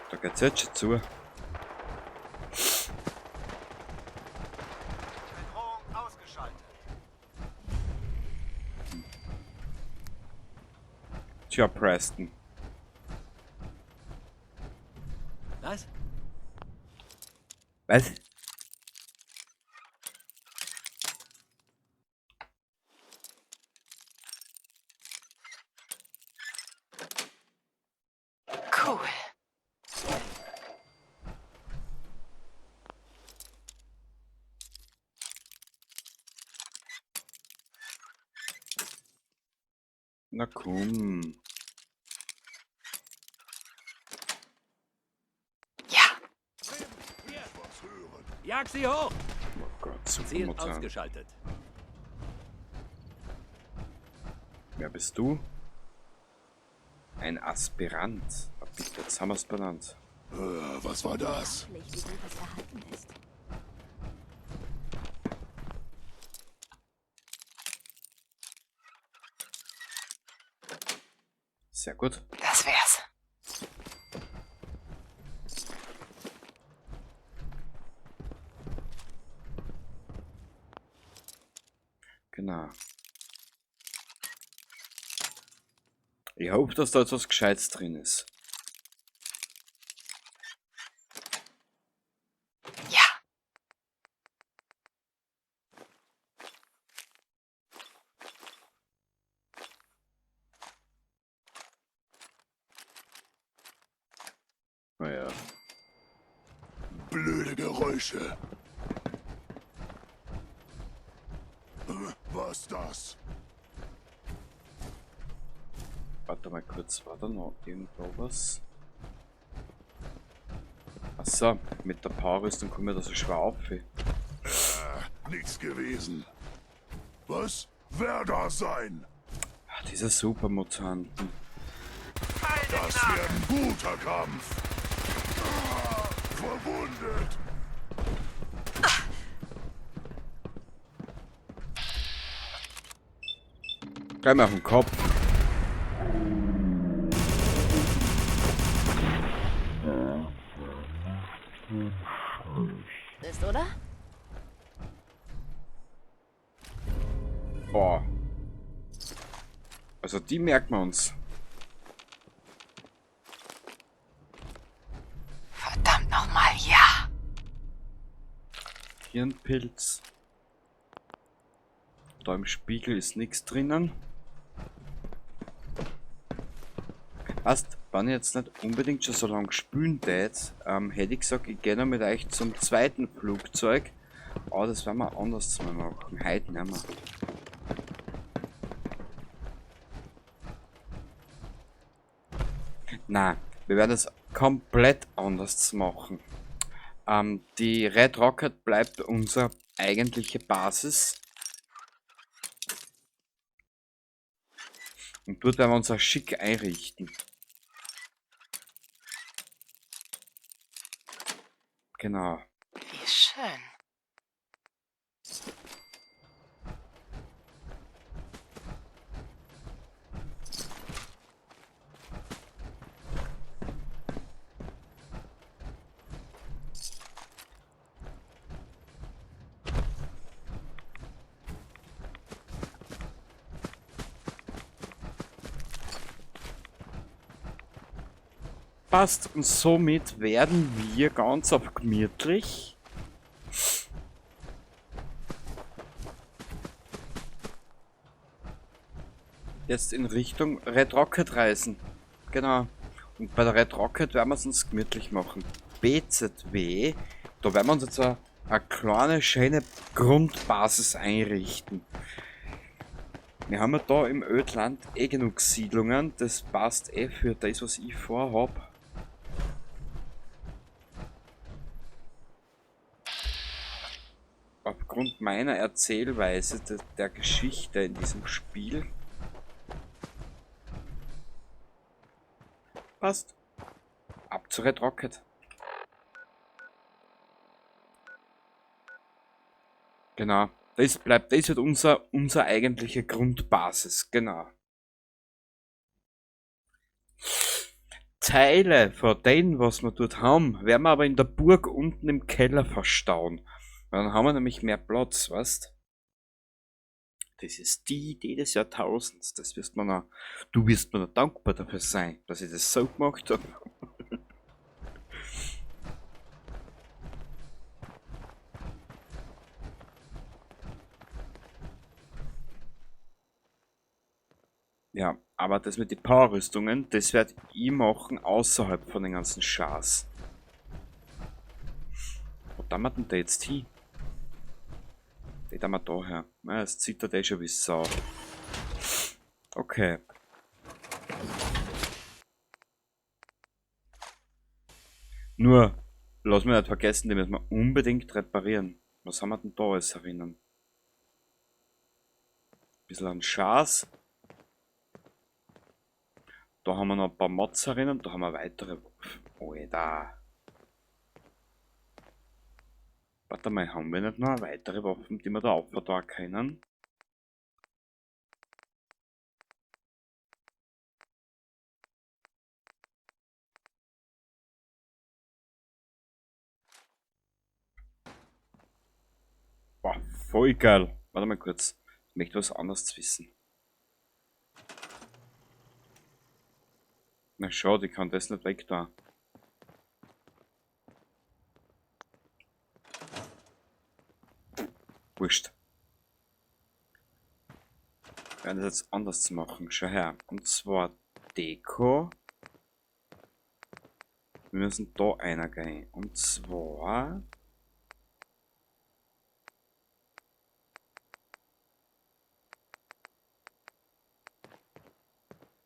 Da geht's jetzt schon zu. Bedrohung ausgeschaltet. Tja, Preston. Was? Was? Cool. Na komm. Ja. Jag sie hoch! Oh Gott, Ziel Supermutant. ausgeschaltet. Wer bist du? Ein Aspirant. Ah, bitte, jetzt haben wir's benannt. Was war das? Wie gut es erhalten ist. Sehr gut. Das wär's. Genau. Ich hoffe, dass da jetzt was Gescheites drin ist. Ja. Naja. Blöde Geräusche. Was das? Warte mal kurz, war da noch irgendwo was? Achso, mit der Powerrüstung kommen wir da so schwer auf. Nichts gewesen. Was? Wer da sein? Ah, diese Supermutanten. Keine Das Gnade. wird ein guter Kampf. Ah, verwundet. Gleich mal auf den Kopf. Ist, oder? Boah. Also die merken wir uns. Verdammt nochmal, ja. Hirnpilz. Da im Spiegel ist nichts drinnen. Passt, wenn ich jetzt nicht unbedingt schon so lange spielen tät, hätte ich gesagt, ich gehe noch mit euch zum zweiten Flugzeug. Aber das werden wir anders mal machen. Heute nicht mehr. Nein, wir werden es komplett anders machen. Die Red Rocket bleibt unsere eigentliche Basis. Und dort werden wir uns auch schick einrichten. Genau. Wie schön. Passt. Und somit werden wir ganz auf gemütlich jetzt in Richtung Red Rocket reisen. Genau. Und bei der Red Rocket werden wir es uns gemütlich machen. BZW, da werden wir uns jetzt eine kleine, schöne Grundbasis einrichten. Wir haben ja da im Ödland eh genug Siedlungen, das passt eh für das, was ich vorhab. Aufgrund meiner Erzählweise der Geschichte in diesem Spiel. Passt. Ab zu Red Rocket. Genau. Das bleibt, das wird unser eigentliche Grundbasis, genau. Teile von denen, was wir dort haben, werden wir aber in der Burg unten im Keller verstauen. Weil dann haben wir nämlich mehr Platz, weißt? Das ist die Idee des Jahrtausends. Das wirst man noch, du wirst mir noch dankbar dafür sein, dass ich das so gemacht habe. Ja, aber das mit den Powerrüstungen, das werd ich machen außerhalb von den ganzen Schars. Wo tun wir denn da jetzt hin? Den tun wir da her. Na, das zittert eh schon wie Sau. Okay. Nur, lass mich nicht vergessen, die müssen wir unbedingt reparieren. Was haben wir denn da alles erinnern? Bisschen an Schars. Da haben wir noch ein paar Mods erinnern, da haben wir weitere Waffen. Alter. Warte mal, haben wir nicht noch weitere Waffen, die wir da aufbauen können? Boah, voll geil. Warte mal kurz. Ich möchte was anderes wissen. Na schau, ich kann das nicht weg da. Wurscht. Wir werden das jetzt anders machen. Schau her. Und zwar Deko. Wir müssen da einer gehen. Und zwar...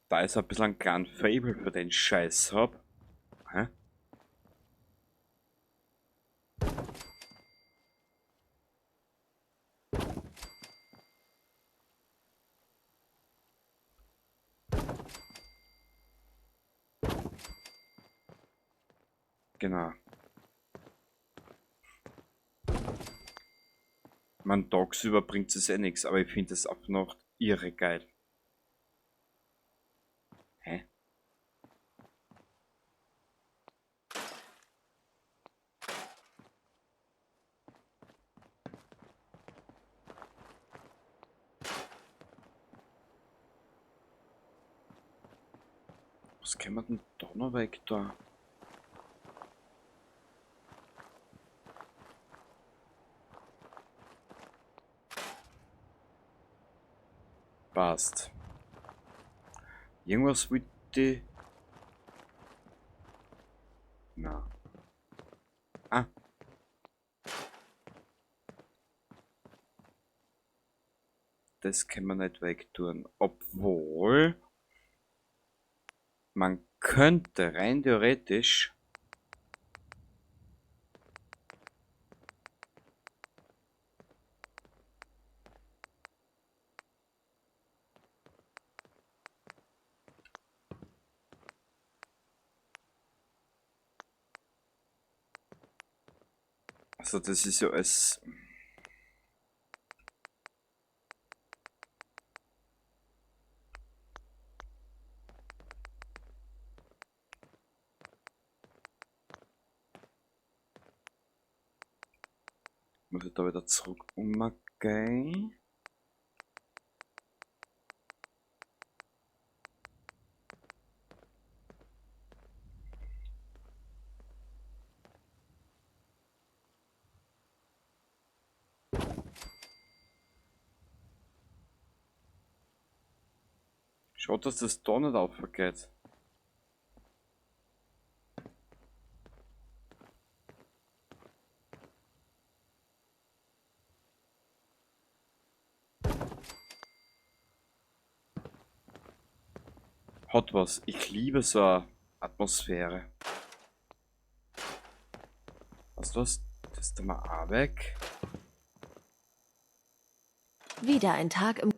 Da ist ein bisschen ein kleiner Faible für den Scheiß hab. Hä? Genau. Man, tagsüber bringt es eh nix, aber ich find das auch noch irre geil. Hä? Was können wir denn da noch weg da? Passt. Irgendwas mit die... Na. Ah. Das kann man nicht wegtun. Obwohl... Man könnte rein theoretisch... Also das ist ja alles... Muss ich da wieder zurück umgehen? Schaut, dass das da nicht aufgeht. Hat was. Ich liebe so eine Atmosphäre. Weißt du was? Das tun wir auch weg. Wieder ein Tag im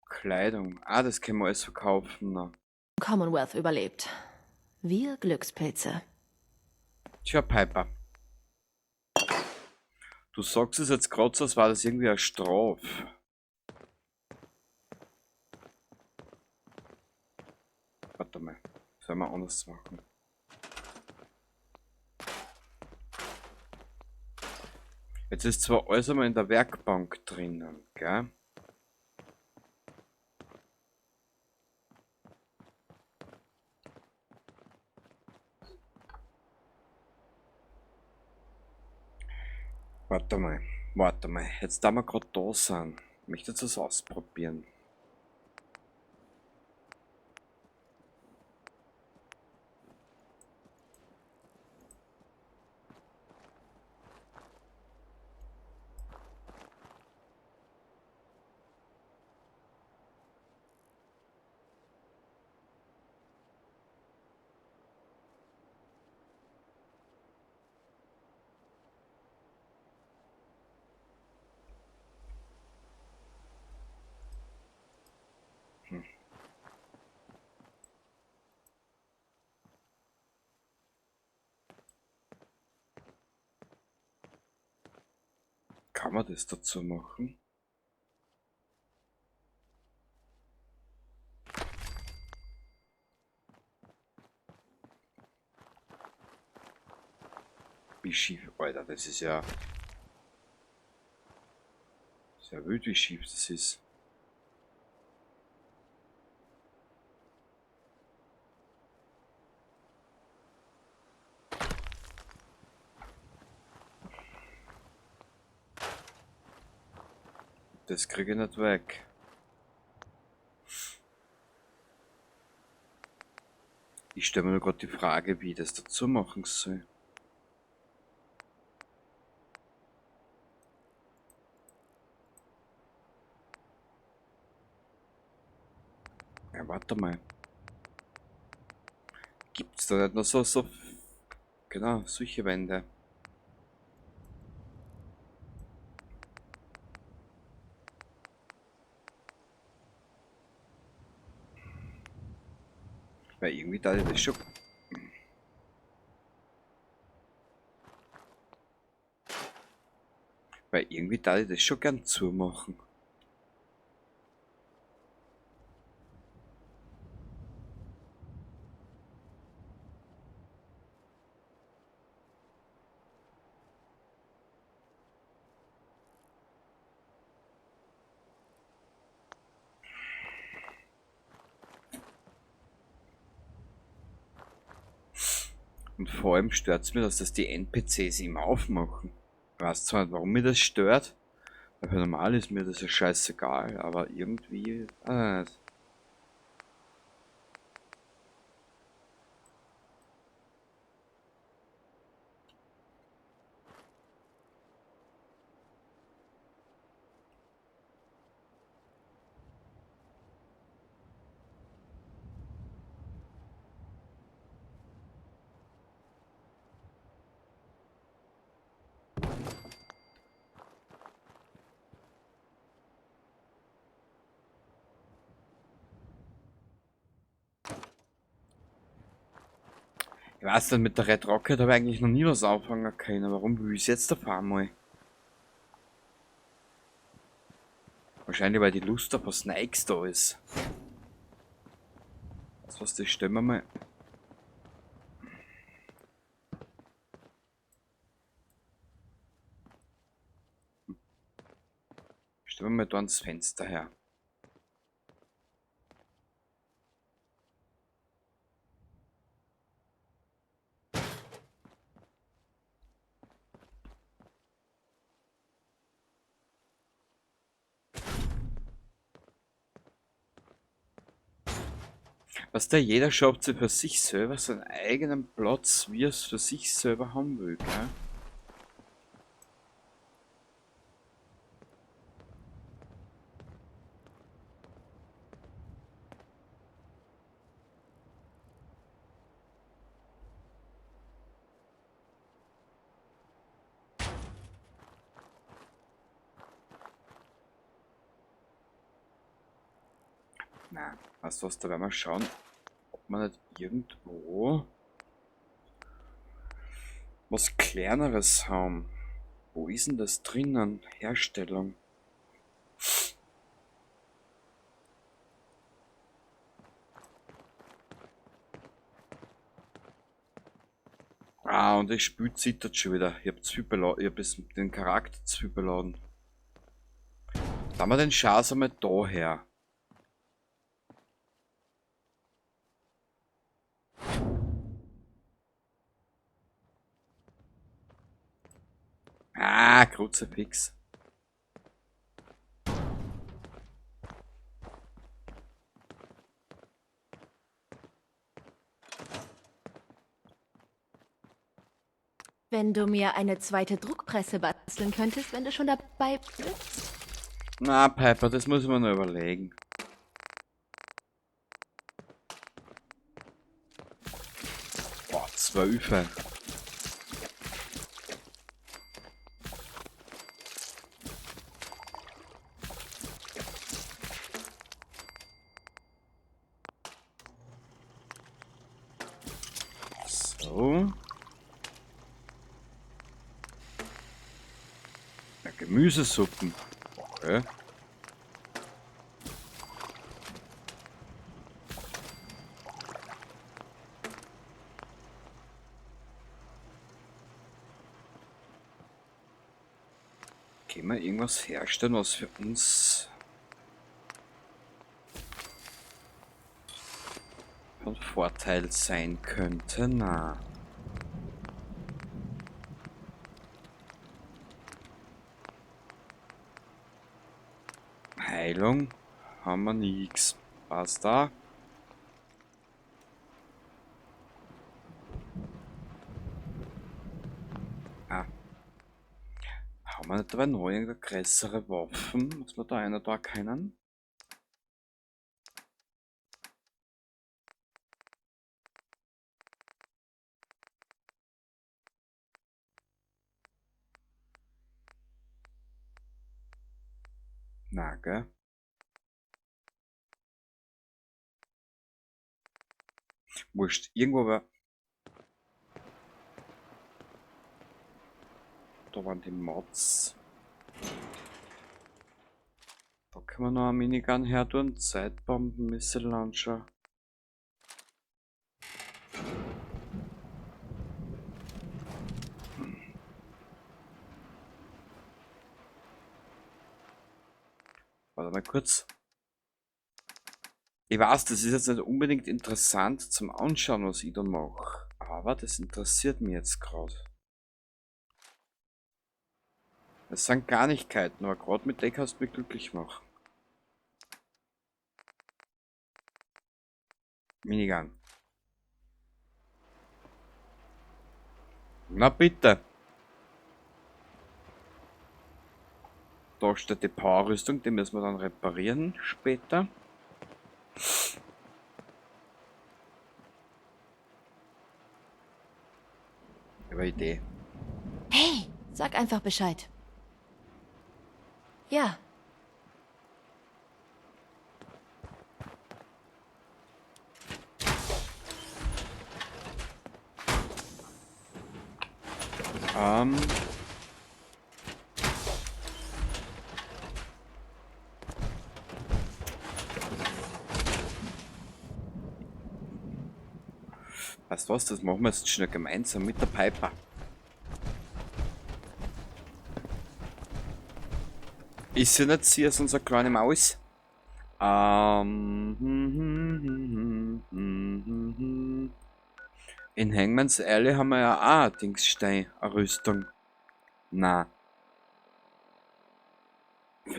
Kleidung. Ah, das können wir alles verkaufen. Na. Commonwealth überlebt. Wir Glückspilze. Tja, Piper. Du sagst es jetzt grad so, als war das irgendwie eine Strafe. Warte mal. Sollen wir anders machen? Jetzt ist zwar alles einmal in der Werkbank drinnen, gell? Warte mal, warte mal. Jetzt da wir gerade da sind, möchte ich das ausprobieren. Kann man das dazu machen? Wie schief, Alter, das ist ja sehr wild, wie schief das ist. Das kriege ich nicht weg. Ich stelle mir nur gerade die Frage, wie ich das dazu machen soll. Ja, warte mal. Gibt's da nicht noch so, genau, solche Wände? Weil irgendwie da das schon. Weil irgendwie da ich das schon gern zumachen. Und vor allem stört's mir, dass das die NPCs immer aufmachen. Ich weiß zwar nicht, warum mir das stört, weil für normal ist mir das ja scheißegal, aber irgendwie, weiß nicht. Ich weiß nicht, mit der Red Rocket habe ich eigentlich noch nie was anfangen können. Warum will ich es jetzt auf einmal? Wahrscheinlich, weil die Lust auf was Neues da ist. Das, was, das stellen wir mal. Stellen wir mal da ans Fenster her. Was da jeder schaut sich für sich selber seinen eigenen Platz, wie er es für sich selber haben will, gell? Na, weißt du was, da werden wir schauen, ob man nicht irgendwo was Kleineres haben. Wo ist denn das drinnen? Herstellung. Ah, und das Spiel zittert schon wieder. Ich hab zu viel beladen. Ich hab den Charakter zu viel beladen. Da haben wir den Schatz einmal da her. Ah, Kruzifix. Wenn du mir eine zweite Druckpresse basteln könntest, wenn du schon dabei bist. Na, Piper, das muss man noch überlegen. Boah, 12. So. Ja, Gemüsesuppen. Okay. Können wir irgendwas herstellen, was für uns von Vorteil sein könnte? Na. Heilung haben wir nix. Passt da. Ah. Haben wir nicht dabei noch irgendeine größere Waffen, was wir da einer da kennen? Na, gell? Wurscht, irgendwo war. Da waren die Mods. Da können wir noch eine Minigun her tun. Zeitbomben, Missile Launcher. Warte mal kurz. Ich weiß, das ist jetzt nicht unbedingt interessant zum Anschauen, was ich da mache. Aber das interessiert mich jetzt gerade. Das sind Garnigkeiten, aber gerade mit der kannst du mich glücklich machen. Minigun. Na bitte. Da steht die Power-Rüstung, die müssen wir dann reparieren später. Aber Idee. Hey, sag einfach Bescheid. Ja. Weißt du was, das machen wir jetzt schnell gemeinsam mit der Piper. Ist sie nicht sie als unsere kleine Maus? In Hangman's Alley haben wir ja auch ein Dingsstein, eine Rüstung. Na.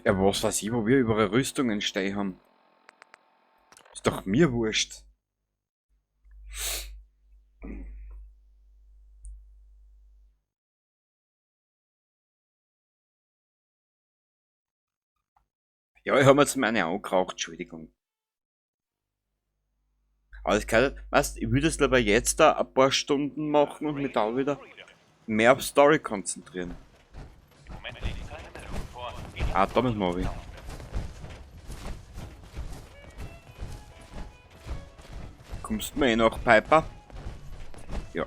Ja, was weiß ich, wo wir überall Rüstungen stehen haben. Ist doch mir wurscht. Ja, ich hab mir jetzt meine angeraucht, Entschuldigung. Aber das kann, weißt, ich würde es lieber jetzt da ein paar Stunden machen und mich da wieder mehr auf Story konzentrieren. Ah, da müssen wir hin. Kommst du mir eh noch, Piper? Ja.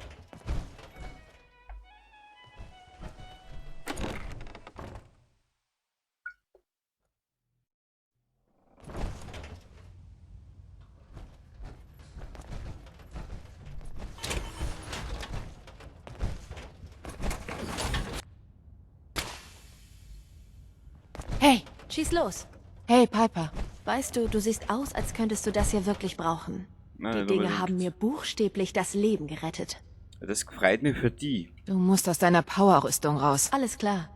Schieß los. Hey, Piper. Weißt du, du siehst aus, als könntest du das hier wirklich brauchen. Nein, Die nicht Dinge unbedingt. haben mir buchstäblich das Leben gerettet. Das freut mich für die. Du musst aus deiner Powerrüstung raus. Alles klar.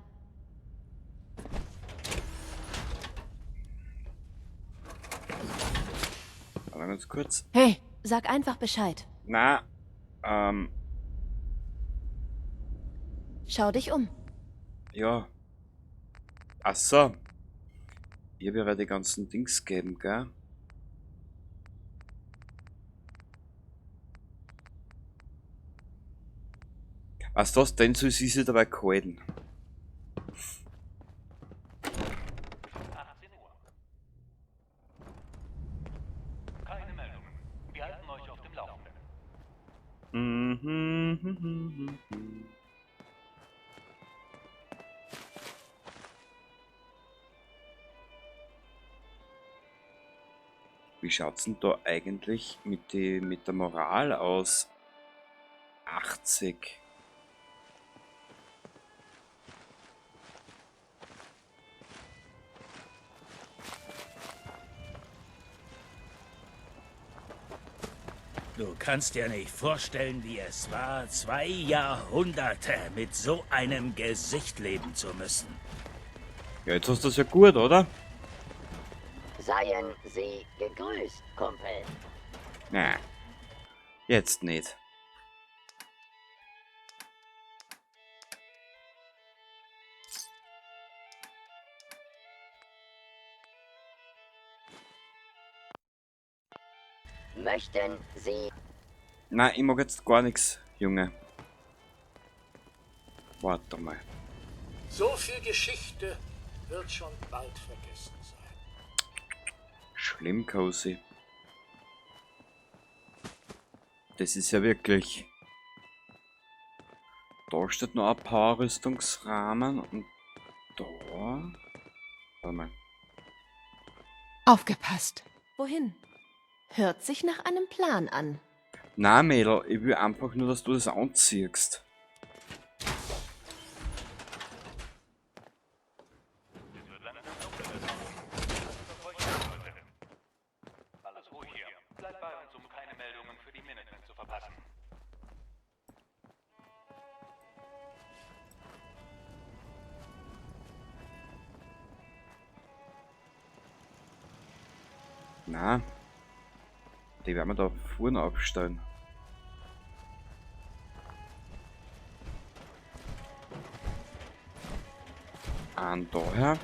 Aber ganz kurz. Hey, Sag einfach Bescheid. Na, Schau dich um. ja. Ach so. Ich hab ja die ganzen Dings gegeben, gell? Was das denn so ist, ist sie dabei gehalten. 18 Uhr. Keine Meldungen. Wir halten euch auf dem Laufenden. Wie schaut's denn da eigentlich mit der Moral aus? 80. Du kannst dir nicht vorstellen, wie es war, 2 Jahrhunderte mit so einem Gesicht leben zu müssen. Ja, jetzt hast du das ja gut, oder? Seien Sie gegrüßt, Kumpel. Na, jetzt nicht. Möchten Sie... Nein, ich mag jetzt gar nichts, Junge. Warte mal. So viel Geschichte wird schon bald vergessen sein. Schlimm, Cozy. Das ist ja wirklich... Da steht noch ein paar Rüstungsrahmen und da... Warte mal. Aufgepasst. Wohin? Hört sich nach einem Plan an. Na, Mädel, ich will einfach nur, dass du das anziehst. Alles ruhig hier. Bleibt bei uns, um keine Meldungen für die Minutemen zu verpassen. Na, die werden wir da vorne aufstellen. An daher.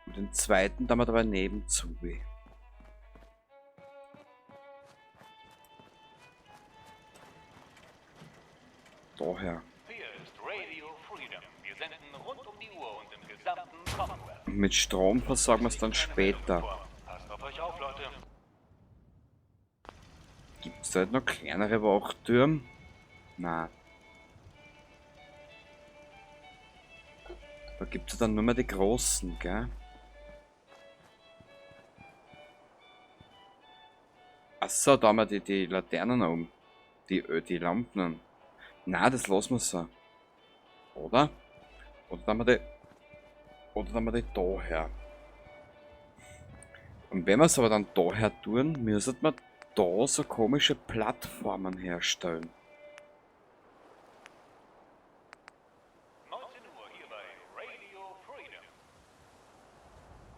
Und den zweiten da wir dabei nebenzu. Daher. Hier ist Radio Freedom. Wir senden rund um die Uhr und im gesamten Commonwealth. Und mit Strom versorgen wir's dann später. Passt auf euch auf, Leute. Gibt's da noch kleinere Wachtürme? Na. Da gibt's ja dann nur mehr die großen, gell? Achso, da haben wir die Laternen oben. Die Lampen. Na, das lassen wir so. Oder? Oder dann wir die. Oder dann wir die da her. Und wenn wir es aber dann daher tun, müssen wir da so komische Plattformen herstellen. 19 Uhr hier bei Radio Freedom.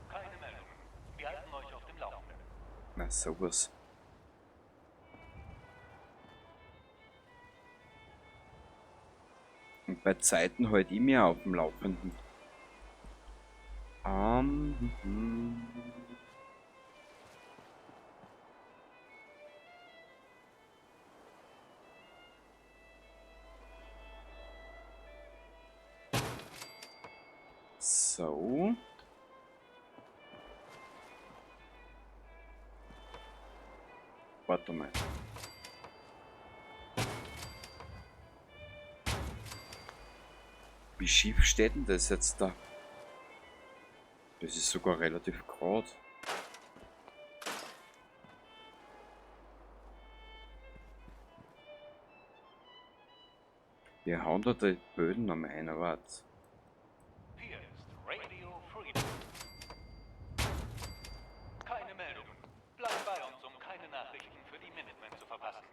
Keine Meldungen. Wir halten euch auf dem Laufenden. Na, sowas. Und bei Zeiten halt ich mir auf dem Laufenden. So. Warte mal. Wie schief steht denn das jetzt da? Das ist sogar relativ grad. Wir hauen da die Böden noch mal ein, warte. Hier ist Radio Freedom. Keine Meldungen. Bleib bei uns, um keine Nachrichten für die Minutemen zu verpassen.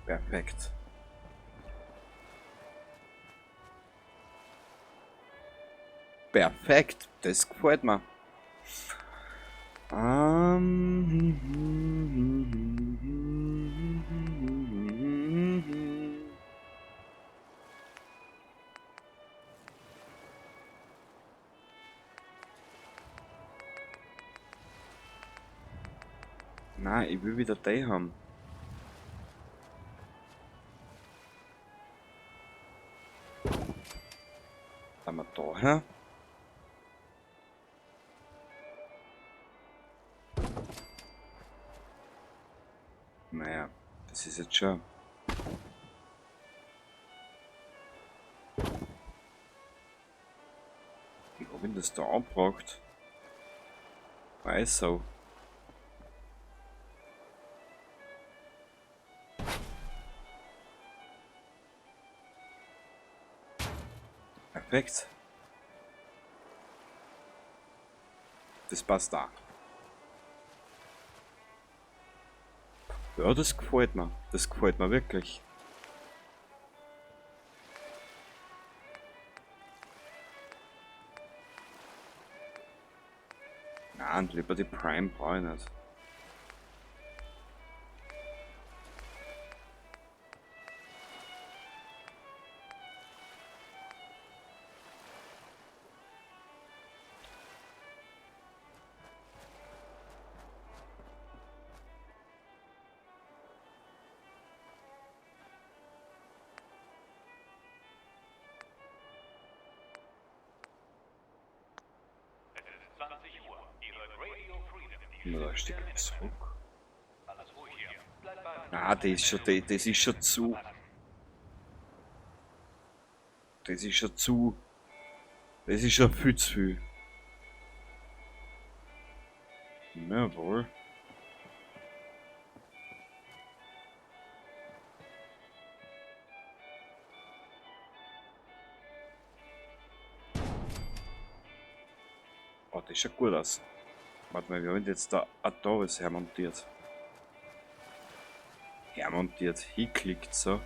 Perfekt. Perfekt, das gefällt mir. Nein, ich will wieder die haben. Haben wir da her? Naja, das ist jetzt schon. Wie hab ich das da angebracht? Weiß so. Perfekt. Das passt da. Ja, das gefällt mir. Das gefällt mir wirklich. Nein, lieber die Prime brauche ich nicht. Es ist 20 Uhr. Ihr hört Radio Freedom. Die Na, da Stimme steck der ich Minutemen. zurück. Alles ruhig hier. Bleib bei uns. Ah, das ist schon, das ist schon zu. Das ist schon zu. Das ist schon viel zu viel. Jawohl. Oh, das schaut gut aus. Warte mal, wir haben jetzt da auch da was hermontiert. Hermontiert, hinklickt so.